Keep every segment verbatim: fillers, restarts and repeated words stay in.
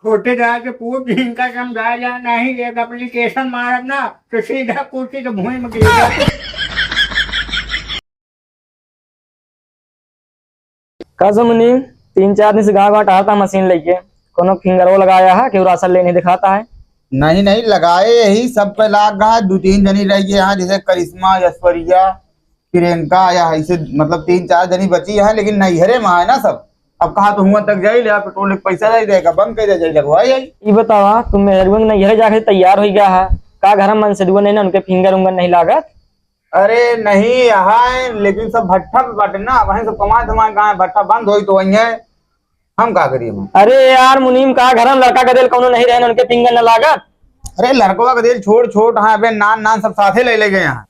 छोटे दादा के पूछ, इनका समझा जा, नहीं एक application मारब ना, तो सीधा कुर्सी के भुइँ में गिर जाए। का से मुनीम, तीन चार दिन से गाँव गाँव टहरता मशीन लेके, कोनो फिंगरो लगाया है, केहू राशन लेने दिखाता है? नहीं, नहीं, लगाए यही सब पे लाग गा, दो तीन जनी रह गए यहाँ, जैसे करिश्मा, ऐश्वर्या, प्रियंका, या ऐसे मतलब तीन चार जनी बची हैं, लेकिन नैहरे में है ना सब। अब कहाँ तो हुआ तक जाई ले, पेट्रोल के पैसा जाई देगा, बंद कर दे जाई, लगवाई आई। ई बतावा, तुम मेहरुआ के नैहरे जाके तैयार हो गया है, का घर में मन से दुआ नहीं ना, उनके फिंगर उंगर नहीं लागत? अरे नहीं, यहाँ है, लेकिन सब भट्ठा पे बाटे ना, वहीं सब कमाए धमाए, कहाँ है, भट्ठा बंद होई तो वहीं है, हम का करिए हम? अरे यार मुनीम, का घर में लड़का का दिल कौनो नहीं रहे, उनके फिंगर न लागत। अरे लड़कवा का दिल छोड़, छोट है, अबे नान नान सब साथे ले ले गए हैं।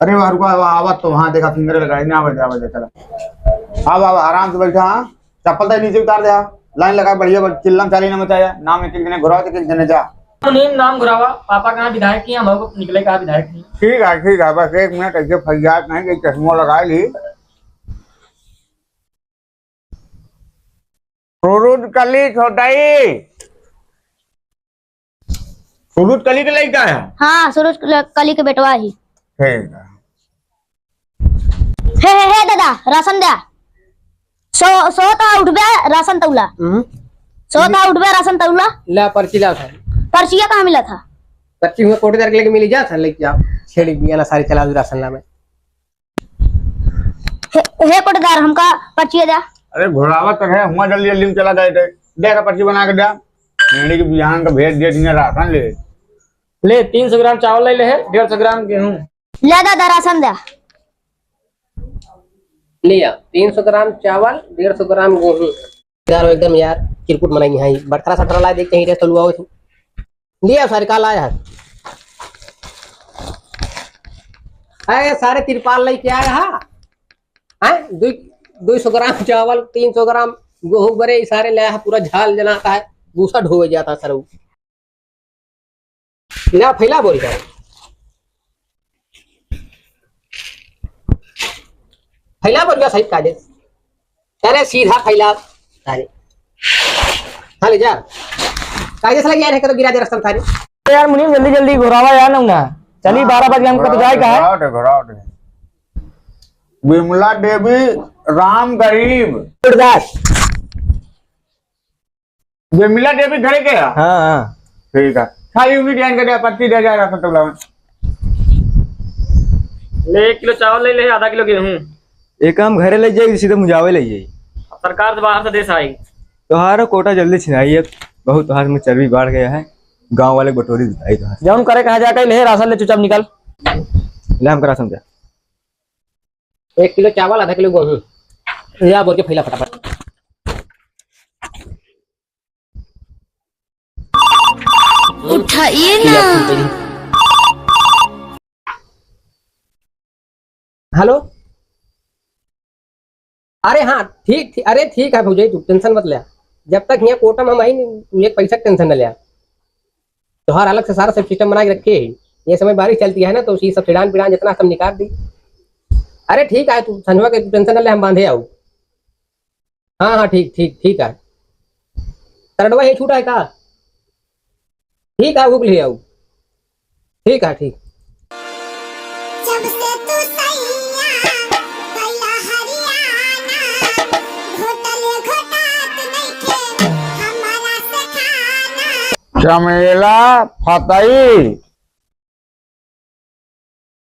अरे वाह, रुका, वाह, आवा तो वहाँ देखा, फिंगर लगाई ना, आवा, आवा, चला। आवा, आवा, आराम से बैठा, हाँ। चप्पल तो नीचे उतार दे, हाँ। लाइन लगा, बढ़िया, बढ़िया, चिल्लम चाली ना मचाया, नाम एक एक जने घुराओ, एक एक जने जा। मुनीम नाम घुरावा, पापा कहाँ विधायक की, हम लोग निकले कहाँ विधायक की। ठीक है, ठीक है, बस एक मिनट, ऐसे फरियाद नहीं कि चश्मा लगा ली। सूरज कली छोटाई। सूरज कली के लइका है? हाँ, सूरज कल-, कली के बेटवा ही। ठीक है। हे, हे, हे दादा, राशन द्या। सो, सो तो उठबे, राशन तौला। हम्म। सो तो उठबे, राशन तौला। ला, पर्ची ला सारी। पर्चिया कहाँ मिला था? पर्ची हुआ कोटेदार के लेके मिली जा, सारे लेके आओ। छेड़ी बिया ना सारी चला दू राशन ला में। हे, हे कोटेदार, हमका पर्चिया द्या। अरे घोड़ावा तो है, हुआ जल्दी जल्दी में चला जाए थे। दे का पर्ची बना के द्या। छेड़ी के बिहान का भेज दिया, जिन्हें राशन ले। ले, तीन सौ ग्राम चावल ले ले है, डेढ़ सौ ग्राम गेहूं। ले दादा, राशन द्या। लिया, तीन सौ ग्राम चावल, डेढ़ सौ ग्राम गेहूं। यार, एकदम यार, चिरकुट मनई है। बटखरा सटरा लाए, देखते ही रे, तलुआ हो। लिया, सारे का लाया है? अरे, सारे तिरपाल लेके आया है। हैं? दो, दो सौ ग्राम चावल, तीन सौ ग्राम गेहूं बरे, ये सारे लाया है, पूरा झाल जनाता है, भूसा ढोवे जाता है सरऊ। ना फैला बोल कर। फैला बोल गया सही काजे। अरे सीधा फैला। अरे। हाँ, ले जा। काजे से लग यार, है तो गिरा दे रस्ता थारे। यार मुनीम, जल्दी जल्दी घुरावा यार, ना ना। चली, हाँ, बारह बज गए, हमको तो घुराओ जाए दे, का है? घुराओ दे, घुराओ दे। विमला देवी राम गरीब। गुरुदास। विमला देवी घरे के है? हाँ, हाँ। ठीक है। खाली उन्हीं ज्वाइन कर दे, पच्चीस हजार रख तो लाओ। ले, एक किलो चावल ले ले, आधा किलो गेहूं। एक काम घरे ले जाई, सीधे मुजावे ले जाई। सरकार से बाहर से देश आई। तोहार कोटा जल्दी छिनाई, अब बहुत तोहार में चर्बी बढ़ गया है। गांव वाले बटोरी दिखाई तोहार। जौन करे कहा जाके ले, राशन ले, चुपचाप निकल। ले, हमका राशन दे। एक किलो चावल, आधा किलो गेहूं। ले आ, बोल के फैला फटाफट। उठाइए ना। हेलो। अरे हाँ, ठीक, ठीक, अरे ठीक है भौजाई, तू tension मत ले। जब तक यहाँ कोटा में हम आई, तू एक पैसा के tension न ले। तोहार अलग से सारा सब system बना के रखे है। ये समय बारिश चलती है ना, तो उसी सब सिडान पिडान जितना सब निकाल दी। अरे ठीक है, तू संझवा के tension न ले, हम बांधे आऊ। हाँ, हाँ, ठीक, ठीक, ठीक है। करंटवा यही छूटा है का? ठीक है, भूख ले आऊ। ठीक है, ठीक। जब से तू सैया गया हरियाणा, घोटल घोटात नइखे हमारा से खाना। चमेला फतई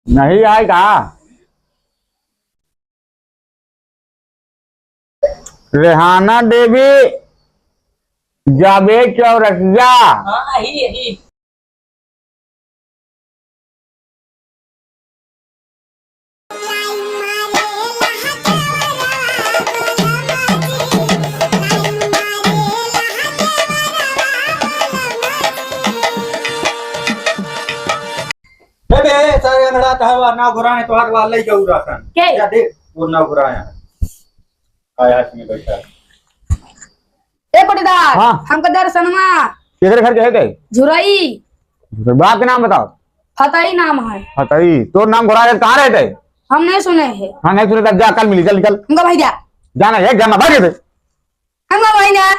नहीं आए का? रेहाना देवी, जावेद चौरसिया। हाँ, ही, ही। ए बे, सारे अंधड़ा तहवा ना घुराने तोहार वाला ही जाऊ राशन। के? क्या दे? वो ना घुराया। आया इसमें बैठा। ए पटीदार, हाँ। हमका दर्शनमा। केकरे घर के है ते? झुरई। बाप के नाम बताओ। फतई नाम है। फतई, तोर नाम घुरा है, कहाँ रहते? हम नहीं सुने हैं। हाँ, नहीं सुने तब जा, कल मिली, चल निकल। हमका भाई जा। जाना है, जाना, भाग इधर। हमका भाई ना।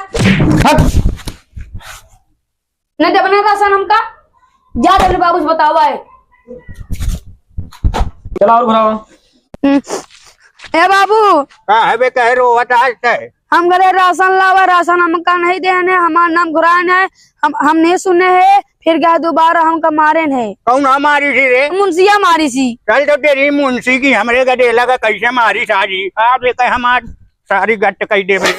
हट। नहीं देबे ना राशन हमका। जा तोरे बाबू से बतावा है। चला और घुरावा। हम्म। ए बाबू। का है बे, कहे रोवत आज तै? हम घरे राशन लावा, राशन हमका नहीं देने, हमार नाम घुरान है, हम, हम नहीं सुने है, फिर गए दोबारा हमका मारेन है। कौन हमारी थी रे? मुंशिया मारी सी। चल तो तेरी मुंशी की हमरे गदेला का कैसे मारी सारी। आ बे, कहे हमार सारी गट कई देबे।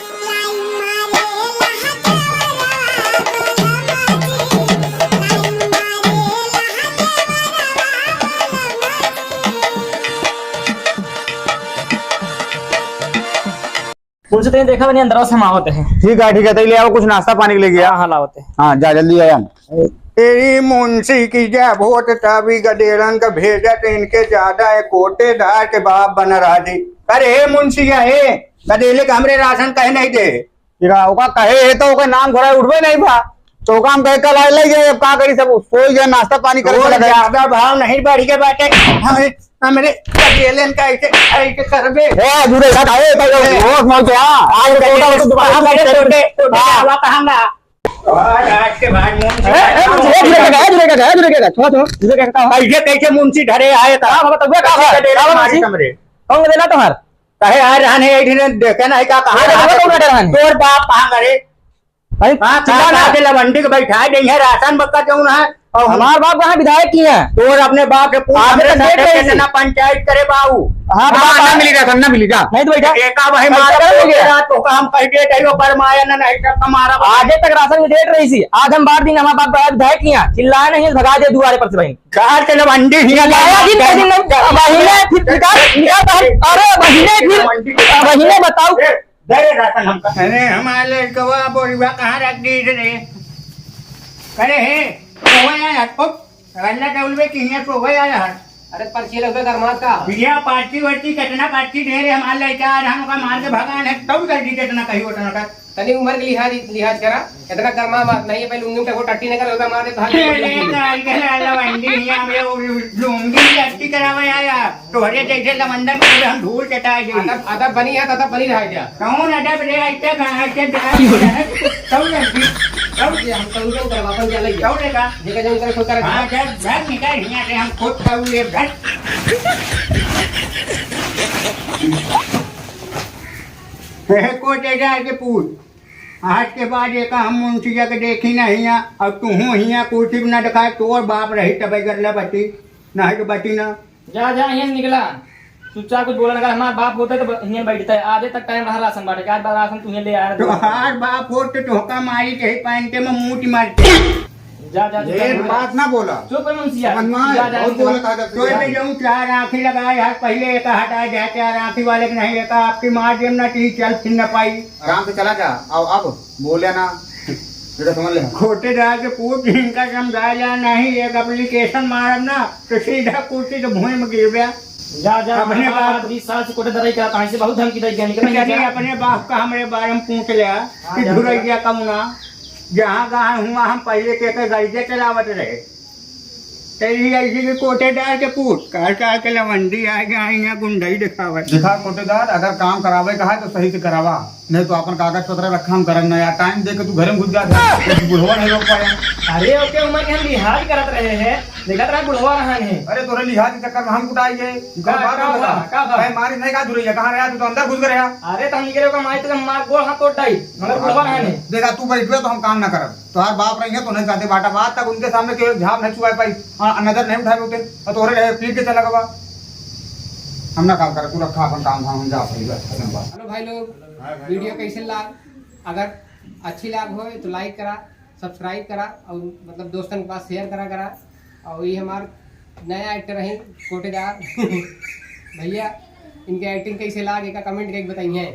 मुंशी तैं देखा बनी अंदर से हम आवत है। ठीक है, ठीक है, तैं ले आओ कुछ नाश्ता पानी के लिए गया। हाँ, हाँ, लावत है। हाँ, जा जल्दी आया। तेरी मुंशी की जब होत तभी गदेलन का भेजत इनके ज्यादा है, कोटेदार के बाप बन रहा जी। अरे हे मुंशी, हे गदेले के हमरे राशन कहे नहीं दे। तेरा ओका कहे है तो ओका नाम घोड़ा उठबे नहीं भा। तो ओका हम कहे कल आए ले जाए, अब का करी, सब सोई गए, नाश्ता पानी करे और चला गए। ज्यादा भाव नहीं बढ़ के बाटे। हमरे, हमरे गदेलन का ऐसे, ऐसे करबे। ए, जुरे का, ए, भाई, ए। होश मत जा। आज ए, कोटा, कोटा, कोटा, कोटा, कोटा, हाँ। हवा कहाँ गा? और आज के बाद मुंशी ए, ए, का ए, जुरे का, ए, जुरे का, ए, जुरे का, छोड़, छोड़, जुरे का, का? कैसे, कैसे मुंशी धरे आए का? का बाबा, तबे का कैसे बात? गदेलन का बाबा, मारे मुंशी? हमरे? कौन गदेला तुम्हार? कहे आ रहन है, एक दिन देखे नहीं का, कहाँ अरे, रहा बाबा, है? कौन गदेला है? तोर बाप कहाँ करे? भाई, हाँ, चिल्ला कहाँ ना। के लवंडी के बैठा दे है, राशन बक्का जौन है, और हमार बाप कहाँ विधायक की है? तोर अपने बाप के पूछ, आप हमरे तो साथे देख रहे कितना हैं। पंचायत करे बाऊ। हाँ, हाँ, बाप ना है। मिली राशन, ना मिली, जा। नहीं तो बैठा। एका वही ऐसा मार कर लोगे? तेरा तो काम कह दे, कहियो पर माया ना, नहीं सब हमारा बाप। आगे तक राशन की डेट रही थी, आज हम बार दिन हमार बाप विधायक की है, चिल्लाए नहीं, भगा दे दुआरे पर से भाई। चार के लवंडी ही चिल्लाया दिन पे दिन, महीने फिर निकाल, निकाल बाहर। अरे महीने फिर, महीने बताओ। दे रे राशन हमका। अरे हमार लड़कवा बोलबा कहाँ रख दी रे? करे हे, सोवे आया है, खूब रल्ला डउलबे की हियाँ सोवे आया है। अरे पर्ची लगबे गरमात का? भैया पार्टी वार्टी कितना पार्टी दे रे हमार लड़का, आज हम ओका मार के भगान है, तब कर दी कितना कही उतना कर। तनी उम्र के लिहाज, लिहाज करा, इतना गरमा मत, नहीं पहले लुंगी उठा को टट्टी न कर, ओका मार दे, भाग। अरे, काल के लाला बंदी हियाँ में वो लुंगी टट्टी करावे आया। तोहरे जैसे लवंडन को हम धूल चटाए देई। अदब, अदब बनी है, तो अदब बनी रहा जा। कौन अदब रे, ऐसे कहाँ, ऐसे डरा रहे हैं? तब लड़की, तब ये हम तब लोग करवा, अपन चले गए। तब लेगा। देखा जाए, उनका खुद करेगा। हाँ, जब घर निकल हियाँ से हम खुद खाऊ ये घर। हे, को दे जाए के पूछ। आज के बाद एका हम मुंशिया के देखी ना हियाँ, और तुहूँ हियाँ कुर्सी पे ना दिखाए, तोर बाप रही तबे गरला बची, नहीं तो बची ना। जा, जा, हियाँ से निकला। चुपचाप कुछ बोला ना कर, हमार बाप होते तो ब-, हियाँ बैठते। आजे तक टाइम रहा राशन बांटे के, आज बार राशन तुहे ले आया ना। तोहार बाप होते तो तोहका मारी चाहे पैंटे में मूत मारते। जा, जा, चुप ढेर कर। बात ना बोला। चुप है मुंशिया। समझ में आए? जा, जा, बहुत निकला। बोला था जब तो से। मैं जाऊँ, चार आँखी लगाए, हाथ पहले एक हटा जाए, चार आँखी वाले के नहीं, एक आपकी मार देम ना, तीन चल फिर न पाई। आराम से चला जा। आओ, अब बोले ना, बेटा समझ ले। कोटेदार के पूत इनका समझाया नहीं, एक application मारब ना तो सीधा कुर्सी से भुइँ में गिर गया। जा, जा, अपने बाप बाप बीस साल से कोटेदारी करता है, इसे बहुत धमकी दे गया, निकल नहीं जा। अपने बाप का हमरे बारे में पूछ लिया हाँ, कि जा, धुरैया जा। कमुना, जहाँ कहाँ हुआ हम पहले के, के गाड़ी चलावत रहे। तेरी ऐसी की कोटेदार के पूत, काल काल के लवंडी आ गया, यहाँ गुंडई दिखावत। देखा कोटेदार, अगर काम करावे का है तो सही से करावा, नहीं तो अपन कागज पत्र रखा हम करब ना यार। टाइम दे के तू घरे में घुस जा, तो बुढ़वा नहीं रोक पाया। अरे ओके उम्र के हम लिहाज करत रहे हैं, देखत रहा बुढ़वा रहन है। अरे तोरे लिहाज के चक्कर में हम कुटाई गए। का, का बात का बता? भा, का भा? भाई मारी नहीं का जुड़ैया, कहाँ रहा तू तो अंदर घुस गया। अरे तो हम निकले का माई तो मार गोड़ हाथ तोड़ डाई, मगर बुढ़वा रहन है। देखा तू बैठ गया तो हम काम ना करब। तोहार बाप रही है, तो नहीं चाहते बाटा बात तक उनके सामने केवल झाप नहीं चुआ पाई। हाँ, नजर नहीं उठाए होते, और तोहरे रहे पीट के चला गवा। हम ना काम कर, तू रखा अपन काम धाम, हम जा अपनी बस, खत्म बात। हेलो भाई लोग, वीडियो कैसे लाग? अगर अच्छी लाग हो तो लाइक करा, सब्सक्राइब करा और मतलब दोस्तन के पास शेयर करा करा। और ये हमार नया एक्टर है कोटेदार भैया, इनके एक्टिंग कैसे लाग, एक कमेंट करके बताइए।